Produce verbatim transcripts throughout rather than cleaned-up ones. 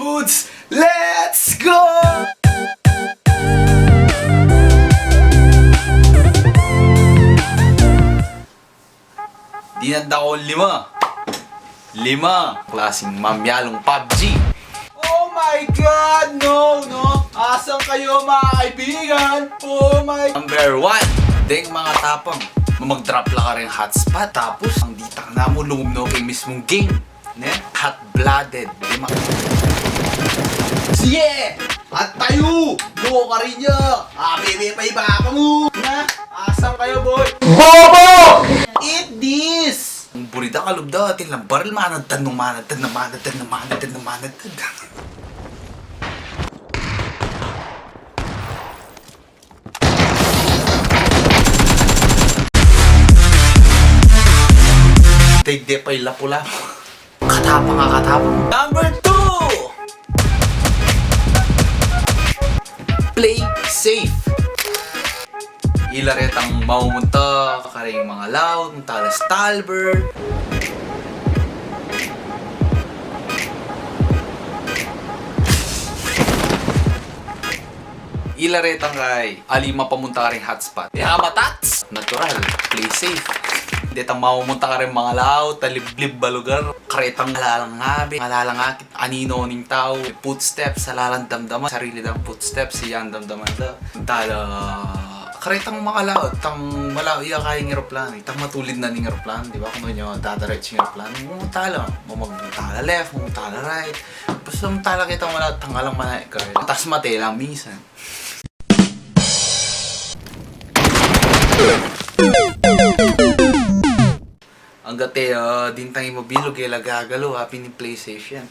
Dudes, let's go! Dinanda kong lima. Lima. Klaseng mamyalung pabji. Oh my God! No, no! Asan kayo, mga kaibigan? Oh my... Number one, deng mga tapang. Mag-drop la karing hotspot. Tapos, ang ditak na mu, lungub no keng mismung game. Ne? Hot-blooded. Di ma- Sige! At tayo! Duo ka rin niya! Abebe pa iba ka mu! Na? Asan kayo, boy? Bobo! Eat this! Ang burida, kalub da, atin lang baril, manadtan nung manadtan, nung manadtan, nung manadtan, nung manadtan. Tigde pa ila pula. Katapang nga katapang. Number two! Play safe. Ila retang mamumunta karing mga laut, munta la Stalbert. Ila retang kay ali mapamunta karing hotspot. E ka matats! Natural, play safe. Detang mamumunta karing mga laut, taliblib a lugar. Karetang malalang ngabe, malalang akit, anino ning tau, footsteps, alalang damdaman, sarili dang footsteps, iya damdaman da. Tala, karetang makalaut, tang malaut iya kayang eroplano, itang matulid na ning eroplano, di ba? Kung nyo, dadaretso ing eroplano, mutala, mutala left, mutala right. Basta mutala ketang malaut, tang alang manay, karetang tas mate lang minsan. Anggat e, ah, dintang imabilug, e la gagalu, apin ing play safe yan.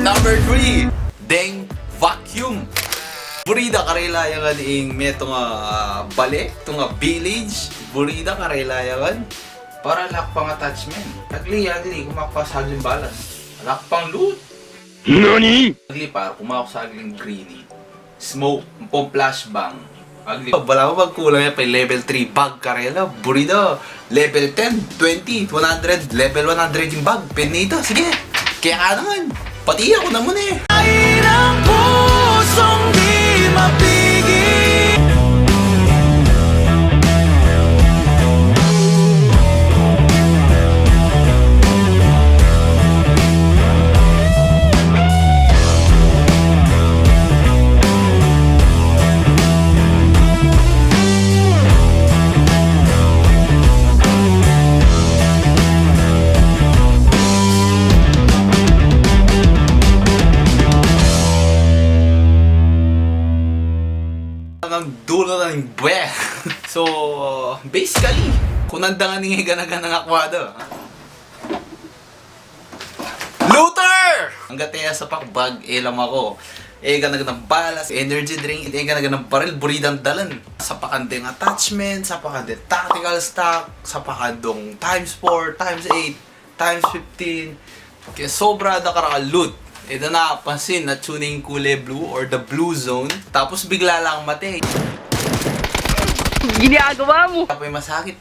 Number three, deng vacuum. Buri da karela yang ing metung a, ah, bale, tung a village. Buri da karela yang para lakpang attachment. Agli, agli, kumakpa sagling balas. Lakpang loot. Nani? Agli, para kumaku sagling greenie. Smoke, pom flashbang. Agli. Balamu magkulang ya pa level three bag karela. Buri da. Level ten, twenty, one hundred, level one hundred ing bag. Pwede na ita. Sige. Kaya ka naman. Pati aku naman e. Ay, ng pusong di mapigil. Hanggang dulo na ning bwe. So, basically, kunanda nga ning e gana-ganang akwada. Looter! Anggat e sapak bag, e la maku. E gana-ganang balas, energy drink, e gana-ganang baril, buri dang dalan. Sapakan deng attachment, sapakan deng tactical stock, sapakan dong times four, times eight, times fifteen. Kaya sobra da karakal loot. E da na pansin na tuning kule blue or the blue zone. Tapos bigla lang mate. Ginagawa mo! Tapos masakit.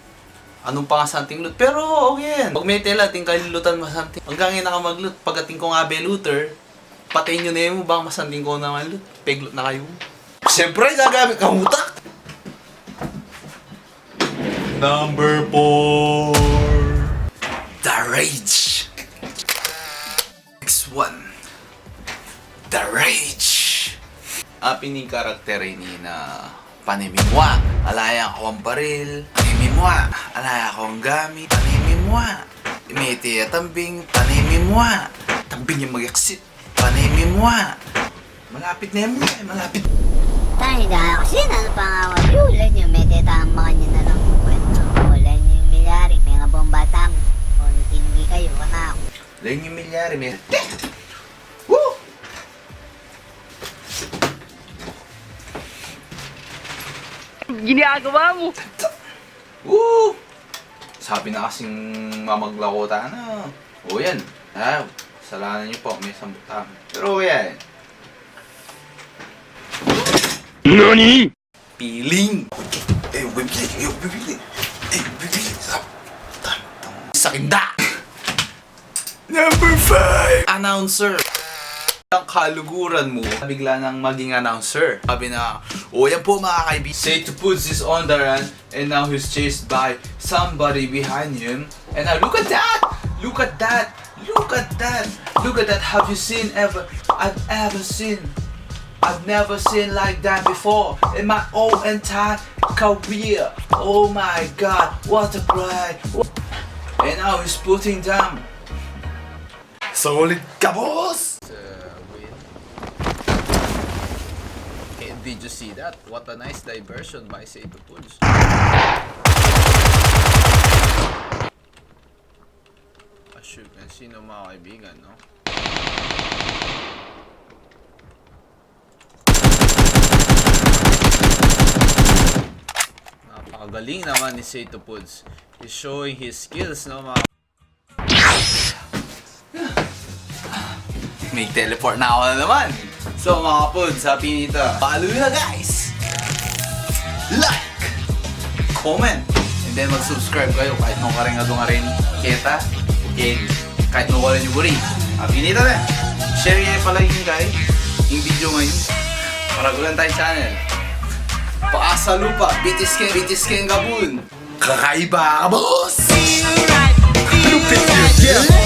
Anung pangasanting loot. Pero okay yan. Pag mete la, atin kayung lutan masanting. Anggang e na ka mag-loot. Pag atin kung abe looter, patayin yu ne mu, bang masanting ko naman loot. Peg-loot na kayu. Siyempre, gagamit kang utak. Number four. The Rage. Next one. The Rage. Apin ing karakter ini na panimimwa. Ala ya kung baril, panimimwa. Ala ya kung gamit, panimimwa. Mete ya tambing, panimimwa. Tambing yang mag-exit, pan- Nemi mu a. Malapit na yan, eh, malapit. Tayo, dahil kasi, ano pa nga, wala yun, wala yun, may tetang makanyan na lang yung kwento. Wala yun yung milyari, may nga bomba tam. O, natinggi kayo, kana ako. Wala yun yung milyari, may... Woo! Ginagawa mo? Woo! Sabi na kasing mamaglako tayo na. O yan. Ah, salanan niyo po, may sambut tayo. Pero yan. Nani? Piling. Eh, bibili. Eh, bibili. Eh, bibili. Sa... Sakinda. Number five! Announcer. Ang kaluguran mo, bigla nang maging announcer. Sabi na, "O, yan po, mga kaibigan. Say to Puds is on the run, and now he's chased by somebody behind him. And now, look at that! Look at that! Look at that! Look at that! Have you seen ever? I've ever seen. I've never seen like that before in my whole entire career. Oh my God, what a play!" And now he's putting down. Solid ka, boss! Uh, win. Okay, did you see that? What a nice diversion by Sato Puds. Ah, shoot, yan sino, mga kaibigan, no? Napakagaling naman ni Sato Puds. He's showing his skills, no, mga... May teleport na ako na naman. So, mga Puds, happy nita. Follow na, guys! Like! Comment! And then mag-subscribe kayo kahit nung karing adung arin keta. Okay. Kahit nung wala nyo buri. Happy nita na. Share nyo pala yung guys. Yung video ngayon. Paragulan tayo channel. Paasa lupa. Bitis ken, bitis ken gabun. Kakaiba ka, boss! Lupit yun, yeah.